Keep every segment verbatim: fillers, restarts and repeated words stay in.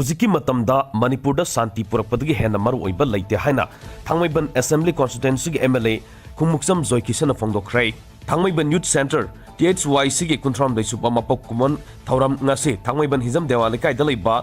ꯍꯧꯖꯤꯛꯀꯤ ꯃꯇꯝꯗ ꯃꯅꯤꯄꯨꯔꯗ ꯁꯥꯟꯇꯤ ꯄꯨꯔꯛꯄꯗꯒꯤ ꯍꯦꯟꯅ ꯃꯔꯨ ꯑꯣꯏꯕ ꯂꯩꯇꯦ ꯍꯥꯏꯅ ꯊꯥꯡꯃꯩꯕꯟ Assembly Constituencyꯒꯤ MLA ꯈꯨꯃꯨꯛꯆꯝ ꯖꯣꯏꯀꯤꯁꯟꯅ ꯐꯣꯡꯗꯣꯛꯈ꯭ꯔꯦ꯫ ꯊꯥꯡꯃꯩꯕꯟ Youth Centre, THYCꯒꯤ ꯀꯨꯟꯊ꯭ꯔꯥꯍꯨꯝꯗꯣꯏ ꯁꯨꯕ ꯃꯄꯣꯛ ꯀꯨꯝꯑꯣꯟ ꯊꯧꯔꯝ ꯉꯁꯤ ꯊꯥꯡꯃꯩꯕꯟ ꯍꯤꯖꯝ ꯗꯦꯋꯥ ꯂꯩꯀꯥꯏꯗ ꯂꯩꯕ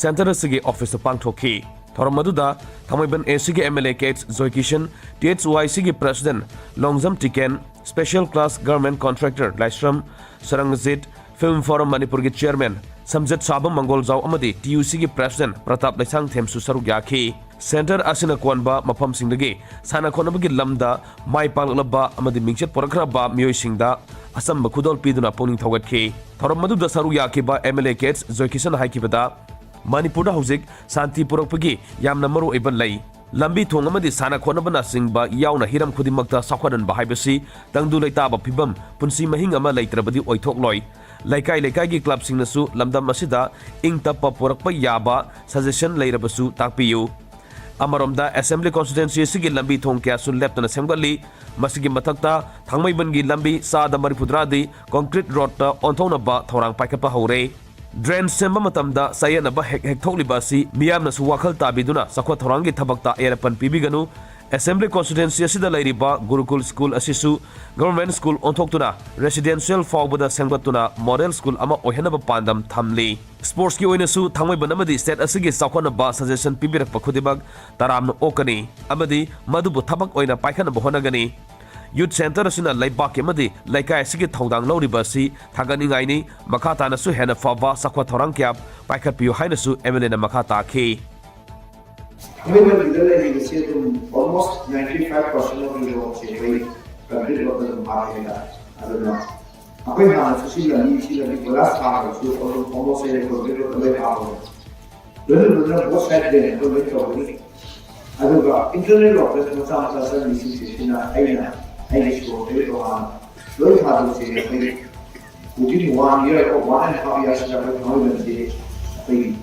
Centre ꯑꯁꯤꯒꯤ officeꯇ ꯄꯥꯡꯊꯣꯛꯈꯤ꯫ ꯊꯧꯔꯝ ꯑꯗꯨꯗ ꯊꯥꯡꯃꯩꯕꯟ ACꯒꯤ MLA KH ꯖꯣꯏꯀꯤꯁꯟ, THYCꯒꯤ President Longjam ꯇꯤꯀꯦꯟ, Special Class Government Contractor ꯂꯥꯏꯁ꯭ꯔꯝ ꯁꯔꯪꯖꯤꯠ, Film Forum ꯃꯅꯤꯄꯨꯔꯒꯤ Chairman ꯁꯝꯖꯠ ꯁꯥꯕ ꯃꯪꯒꯣꯜꯖꯥꯎ ꯑꯃꯗꯤ TUCꯒꯤ President ꯄ꯭ꯔꯇꯥꯞ ꯂꯩꯁꯥꯡꯊꯦꯝꯁꯨ ꯁꯔꯨꯛ ꯌꯥꯈꯤ꯫ Centre ꯑꯁꯤꯅ ꯀꯣꯟꯕ ꯃꯐꯝꯁꯤꯡꯗꯒꯤ ꯁꯥꯟꯅ ꯈꯣꯠꯅꯕꯒꯤ ꯂꯝꯗ ꯃꯥꯏ ꯄꯥꯛꯂꯛꯂꯕ ꯑꯃꯗꯤ ꯃꯤꯡꯆꯠ ꯄꯨꯔꯛꯈ꯭ꯔꯕ ꯃꯤꯑꯣꯏꯁꯤꯡꯗ ꯑꯆꯝꯕ ꯈꯨꯗꯣꯜ ꯄꯤꯗꯨꯅ ꯄꯨꯛꯅꯤꯡ ꯊꯧꯒꯠꯈꯤ꯫ ꯊꯧꯔꯝ ꯑꯗꯨꯗ ꯁꯔꯨꯛ ꯌꯥꯈꯤꯕ MLA KH ꯖꯣꯏꯀꯤꯁꯟꯅ ꯍꯥꯏꯈꯤꯕꯗ, ꯃꯅꯤꯄꯨꯔꯗ ꯍꯧꯖꯤꯛ ꯁꯥꯟꯇꯤ ꯄꯨꯔꯛꯄꯒꯤ ꯌꯥꯝꯅ ꯃꯔꯨ ꯑꯣꯏꯕ ꯂꯩ꯫ ꯂꯝꯕꯤ ꯊꯣꯡ ꯑꯃꯗꯤ ꯁꯥꯟꯅ ꯈꯣꯠꯅꯕꯅꯆꯤꯡꯕ ꯌꯥꯎꯅ ꯍꯤꯔꯝ ꯈꯨꯗꯤꯡꯃꯛꯇ ꯆꯥꯎꯈꯠꯍꯟꯕ ꯍꯥꯏꯕꯁꯤ ꯇꯪꯗꯨ ꯂꯩꯇꯥꯕ ꯐꯤꯕꯝ, ꯄꯨꯟꯁꯤ ꯃꯍꯤꯡ ꯑꯃ ꯂꯩꯇ꯭ꯔꯕꯗꯤ ꯑꯣꯏꯊꯣꯛꯂꯣꯏ꯫ ꯂꯩꯀꯥꯏ ꯂꯩꯀꯥꯏꯒꯤ clubꯁꯤꯡꯅꯁꯨ ꯂꯝꯗꯝ ꯑꯁꯤꯗ ꯏꯪ ꯇꯞꯄ ꯄꯨꯔꯛꯄ ꯌꯥꯕ suggestion ꯂꯩꯔꯕꯁꯨ ꯇꯥꯛꯄꯤꯌꯨ꯫ ꯑꯃꯔꯣꯝꯗ Assembly Constituency ꯑꯁꯤꯒꯤ ꯂꯝꯕꯤ ꯊꯣꯡ ꯀꯌꯥꯁꯨ ꯂꯦꯞꯇꯅ ꯁꯦꯝꯒꯠꯂꯤ꯫ ꯃꯁꯤꯒꯤ ꯃꯊꯛꯇ ꯊꯥꯡꯃꯩꯕꯟꯒꯤ ꯂꯝꯕꯤ ꯆꯥꯗ ꯃꯔꯤꯐꯨꯇꯔꯥꯗꯤ concrete roadꯇ ꯑꯣꯟꯊꯣꯛꯅꯕ ꯊꯧꯔꯥꯡ ꯄꯥꯏꯈꯠꯄ ꯍꯧꯔꯦ꯫ Drain ꯁꯦꯝꯕ ꯃꯇꯝꯗ ꯆꯌꯦꯠꯅꯕ ꯍꯦꯛ ꯍꯦꯛ ꯊꯣꯛꯂꯤꯕ ꯑꯁꯤ ꯃꯤꯌꯥꯝꯅꯁꯨ ꯋꯥꯈꯜ ꯇꯥꯕꯤꯗꯨꯅ ꯆꯥꯎꯈꯠ ꯊꯧꯔꯥꯡꯒꯤ ꯊꯕꯛꯇ ꯑꯌꯦꯠ ꯑꯄꯟ ꯄꯤꯕꯤꯒꯅꯨ꯫ Assembly Constituency ꯑꯁꯤꯗ ꯂꯩꯔꯤꯕ ꯒꯨꯔꯨꯀꯨꯜ School ꯑꯁꯤꯁꯨ Government School ꯑꯣꯟꯊꯣꯛꯇꯨꯅ residential ꯐꯥꯎꯕꯗ ꯁꯦꯝꯒꯠꯇꯨꯅ model school ꯑꯃ ꯑꯣꯏꯍꯟꯅꯕ ꯄꯥꯟꯗꯝ ꯊꯝꯂꯤ꯫ Sportsꯀꯤ ꯑꯣꯏꯅꯁꯨ ꯊꯥꯡꯃꯩꯕꯟ ꯑꯃꯗꯤ state ꯑꯁꯤꯒꯤ ꯆꯥꯎꯈꯠꯅꯕ suggestion ꯄꯤꯕꯤꯔꯛꯄ ꯈꯨꯗꯤꯡꯃꯛ ꯇꯔꯥꯝꯅ ꯑꯣꯛꯀꯅꯤ ꯑꯃꯗꯤ ꯃꯗꯨꯕꯨ ꯊꯕꯛ ꯑꯣꯏꯅ ꯄꯥꯏꯈꯠꯅꯕ ꯍꯣꯠꯅꯒꯅꯤ꯫ Youth Centre ꯑꯁꯤꯅ ꯂꯩꯕꯥꯛꯀꯤ ꯑꯃꯗꯤ ꯂꯩꯀꯥꯏ ꯑꯁꯤꯒꯤ ꯊꯧꯗꯥꯡ ꯂꯧꯔꯤꯕ ꯑꯁꯤ ꯊꯥꯒꯠꯅꯤꯡꯉꯥꯏꯅꯤ꯫ ꯃꯈꯥ ꯇꯥꯅꯁꯨ ꯍꯦꯟꯅ ꯐꯕ ꯆꯥꯎꯈꯠ ꯊꯧꯔꯥꯡ ꯀꯌꯥ ꯄꯥꯏꯈꯠꯄꯤꯌꯨ ꯍꯥꯏꯅꯁꯨ MLAꯅ ꯃꯈꯥ ꯇꯥꯈꯤ꯫ ꯊꯥꯡꯃꯩꯕꯟꯒꯤꯗ ꯂꯩꯔꯤꯕꯁꯤ ꯑꯗꯨꯝ almost ninety five percent of the roadꯁꯦ ꯑꯩꯈꯣꯏ concrete roadꯇ ꯑꯗꯨꯝ ꯍꯥꯞꯄꯦ ꯍꯥꯏꯇꯥꯔꯦ꯫ ꯑꯗꯨꯅ ꯑꯩꯈꯣꯏ ꯍꯥꯟꯅꯁꯨ ꯁꯤ ꯂꯝꯕꯤ, ꯁꯤ ꯂꯝꯕꯤ ꯀꯣꯏꯂꯥꯁ ꯊꯥꯔꯒꯁꯨ ꯑꯗꯨꯝ almost ꯑꯩꯈꯣꯏ concrete roadꯇ ꯂꯣꯏ ꯍꯥꯞꯄꯦ꯫ ꯂꯣꯏꯅ ꯂꯣꯏꯅ both side drain ꯑꯩꯈꯣꯏ ꯂꯣꯏ ꯇꯧꯒꯅꯤ꯫ ꯑꯗꯨꯒ internal roadꯇ ꯃꯆꯥ ꯃꯆꯥ ꯆꯪꯉꯤꯁꯤꯡꯁꯦ ꯁꯤꯅ ꯑꯩꯅ ꯑꯩꯒꯤ ꯁꯣꯔꯣꯛꯇꯒꯤ ꯇꯣꯉꯥꯟꯅ ꯂꯣꯏ ꯊꯥꯗꯣꯛꯁꯦ꯫ ꯑꯩꯈꯣꯏ within one year or one and a half yearsꯁꯤꯗ ꯑꯩꯈꯣꯏ ꯊꯥꯡꯃꯩꯕꯟꯁꯦ ꯑꯩꯈꯣꯏꯒꯤ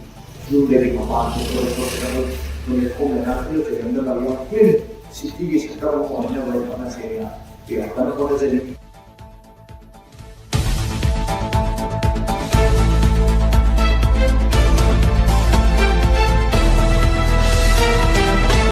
ꯌꯨꯝꯗꯒꯤ ꯃꯄꯥꯟ ꯊꯣꯛꯄꯗ ꯈꯣꯠꯄꯗ ꯑꯩꯈꯣꯏ ꯂꯩꯈꯣꯝ ꯂꯩꯅꯥꯡ ꯄꯨꯟꯅ ꯆꯦꯟꯗꯅꯕ ꯌꯥꯝ clean cityꯒꯤ centre ꯑꯃ ꯑꯣꯏꯅꯕ ꯑꯩ ꯍꯣꯠꯅꯁꯦꯅ ꯌꯥꯝ ꯀꯟꯅ ꯍꯣꯠꯅꯖꯔꯤ꯫